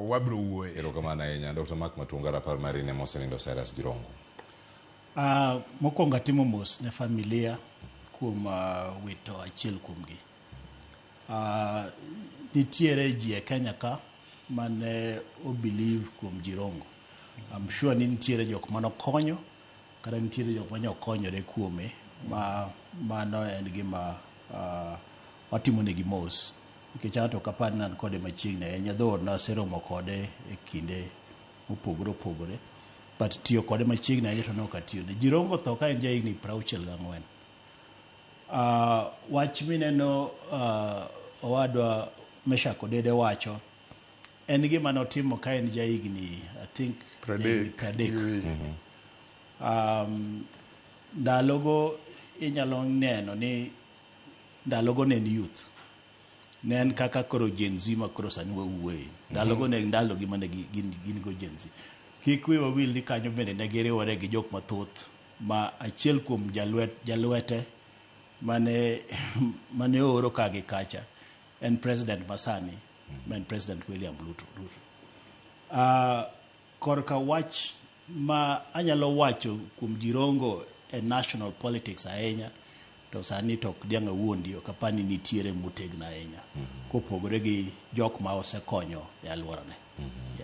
Wabiro wuoye. Erokamano ahinya Dr. Mark Matunga, rapar mari ne mosenindo Cyrus Jirongo. Mokwongo atimo mos ne familia kuom wito achiel kuomgi. Nitiere ji e Kenya ka mane o believe kuom Jirongo. I'm sure ni nitiere jok manokonyo kata nitiere jok mane okonyore kuome, ma mano en gima watimo negi mos nikech an to ok apar ni an kode machiegni ahinya, though naseromo kode e kinde mopogore opogore, but tiyo kode machiegni ahinya to ne ok atiyone. Jirongo tho ka en jahigni 64. Wach mineno owadwa Meshak Odede wacho en gima notimo ka en jahigni, I think, jahigni 30. 30. Ndalogo inyalo neno ni ndalogo ne en youth, ne en kaka koro Gen Z ma koro sani wawuoye. Ndalogo ne ndalogi mane gin go Gen Z. Kik wiwa wil ni kanyo bende ne giriwore gi jok mathoth, ma achiel kuom jalwete mane ooro ka gi kacha en president masani, ma en President William Ruto. Korka wach ma anyalo wacho kuom Jirongo e national politics ahinya to sani to ok diang' awuondi, ok apar ni nitiere motegno ahinya kopogore gi jok ma osekonyo e alworane. Yeah.